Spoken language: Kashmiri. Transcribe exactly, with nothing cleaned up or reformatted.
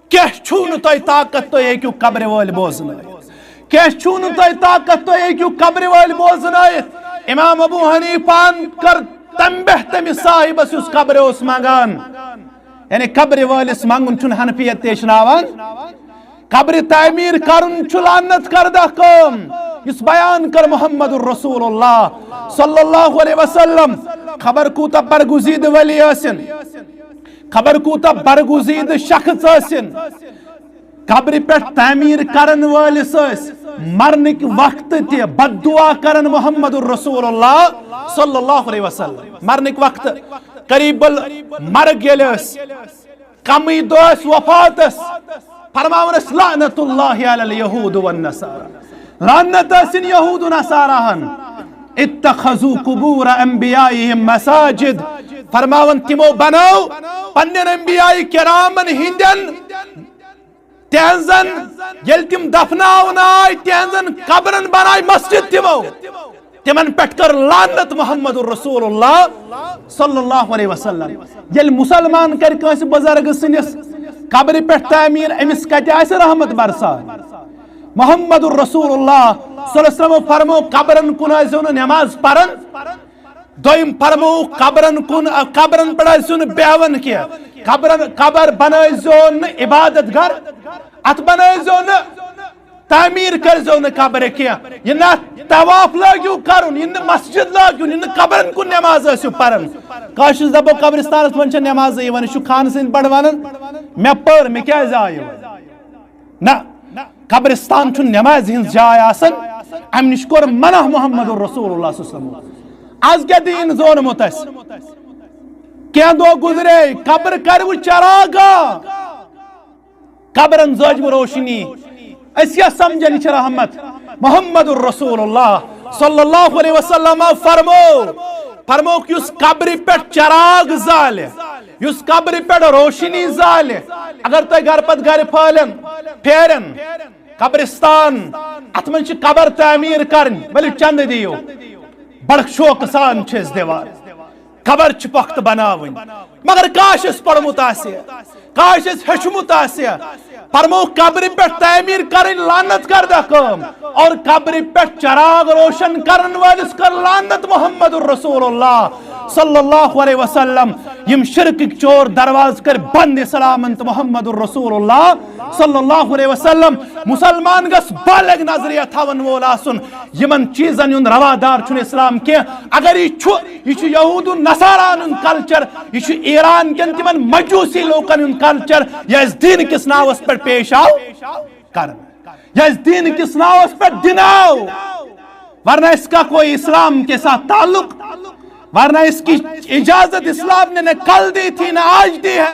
کیٛاہ چھُو نہٕ تۄہہِ طاقت، تُہۍ ہیٚکِو قبرِ وٲلۍ بوزنٲوِتھ؟ کیٛاہ چھُو نہٕ تۄہہِ طاقت، تُہۍ ہیٚکِو قبرِ وٲلۍ بوزنٲوِتھ؟ امام ابو حنیفان کٔر تمہِ بہہ تٔمِس صاحبس، یُس قبرِ اوس منٛگان۔ یعنی قبرِ وٲلِس منٛگُن چھُنہٕ حنفیت تہِ ہیٚچھناوان۔ قبرِ تعمیٖر کرُن چھُ لعنت کردہ کٲم، یُس بیان کٔر محمد رسول اللہ صلی اللہ علیہ وسلم۔ خبر کوٗتاہ برگزیدٕ ولی ٲسِن، خبر کوٗتاہ برگزیدٕ شخص ٲسِن، قبرِ پٮ۪ٹھ تعمیٖر کرن وٲلِس ٲسۍ مرنٕکۍ وقتہٕ تہِ بد دعا کران محمد رسول اللہ صلی اللہ علیہ وسلم۔ مرنٕکۍ وقتہٕ قریب المرگ ییٚلہِ ٲسۍ، کمٕے دۄہ ٲسۍ وفاتس، فرماوان ٲسۍ، "لعنت اللہ علی الیہود والنصارى"، لعنت ٲسِن یہود و نصاراہن۔ "اتخذوا قبور انبیائهم مساجد"، فرماوان تِمو بنٲو پننٮ۪ن انبیاء کرامن ہٕنٛدٮ۪ن، تِہنٛزن، ییٚلہِ تِم دفناونہٕ آے، تِہنٛزن قبرن بنایہِ مسجد تِمو۔ تِمن پٮ۪ٹھ کٔر لعنت محمد رسول اللہ صلی اللہ علیہ وسلم۔ ییٚلہِ مسلمان کرِ کٲنٛسہِ بزرگ سٕنٛدِس قبرِ پٮ۪ٹھ تعمیٖر، أمِس کتہِ آسہِ رحمت برسان؟ محمد رسول اللہ صلی اللہ علیہ وسلم فرمو، قبرن کُن ٲسۍزیو نہٕ نماز پران۔ دوٚیِم فرمو، قبرن کُن، قبرن پٮ۪ٹھ ٲسۍزیو نہٕ بیہوان کینٛہہ۔ قبرن، قبر بنٲیزیو نہٕ عبادت گاہ، اتھ بنٲیزیو نہٕ، تعمیٖر کٔرزیو نہٕ قبرِ کینٛہہ۔ یہِ نہٕ طواف لٲگِو کرُن، یہِ نہٕ مسجد لٲگِو، یہِ نہٕ قبرن کُن نماز ٲسِو پران۔ کٲشرِس دپو قبرستانس منٛز چھےٚ نمازٕے یِوان، یہِ چھُ خانہٕ سٕنٛدۍ پٲٹھۍ ونان، "مےٚ پٔر، مےٚ کیٛازِ آیہِ؟" نہ، قبرستان چھُ نمازِ ہٕنٛز جاے آسان، امہِ نِش کوٚر منع محمد رسول اللہ صلی اللہ علیہ وسلم۔ از کیٛاہ دیٖن زونمُت اَسہِ؟ کینٛہہ دۄہ گُزرے، قبر کروٕ چراغا، قبرن زٲج وٕ روشنی۔ أسۍ کیٛاہ سمجھان، یہِ چھِ رحمت؟ محمد رسول اللہ صلی اللہ علیہ وسلم فرمو، فرمووُکھ، یُس قبرِ پٮ۪ٹھ چراغ زالہِ، یُس قبرِ پٮ۪ٹھ روشنی زالہِ، اگر تۄہہِ گرٕ پتہٕ گرِ پھٲلن، پھیرن، قبرستان، اتھ منٛز چھِ قبر تعمیٖر کرٕنۍ، ؤلِو چندٕ دِیِو، بڑٕ شوقہٕ سان چھِ أسۍ دِوان۔ قبر چھِ پۄختہٕ بناوٕنۍ، مگر کاش اَسہِ پوٚرمُت آسہِ، کاش اَسہِ ہیوٚچھمُت آسہِ۔ فرمو، قبرِ پٮ۪ٹھ تعمیٖر کرٕنۍ لعنت کردہ کٲم، اور قبرِ پٮ۪ٹھ چراغ روشن کرن وٲلِس کٔر لعنت محمد رسول اللہ صلی اللہ علیہ وسلم۔ یِم شرکٕکۍ چور دروازٕ کٔرۍ بند اسلامن تہٕ محمد رسول اللہ صلی اللہ علیہ وسلم۔ مسلمان گژھ بالغ نظریہ تھاون وول آسُن، یِمن چیزن ہُنٛد روادار چھُنہٕ اسلام کینٛہہ۔ اگر یہِ چھُ، یہِ چھُ یہود و نصاران ہُنٛد culture، یہِ چھُ ایران کٮ۪ن تِمن مجوسی لوکن ہُنٛد culture، یہِ اسہِ دین کِس ناوس پٮ۪ٹھ پیش آو کرنہٕ، یہِ اسہِ دین کِس ناوس پٮ۪ٹھ دِنہٕ آو، ورنہ اس کا کوئی اسلام کے ساتھ تعلق، ورنہ اس کی اجازت اسلام نے نہ کل دی تھی نہ آج دی ہے۔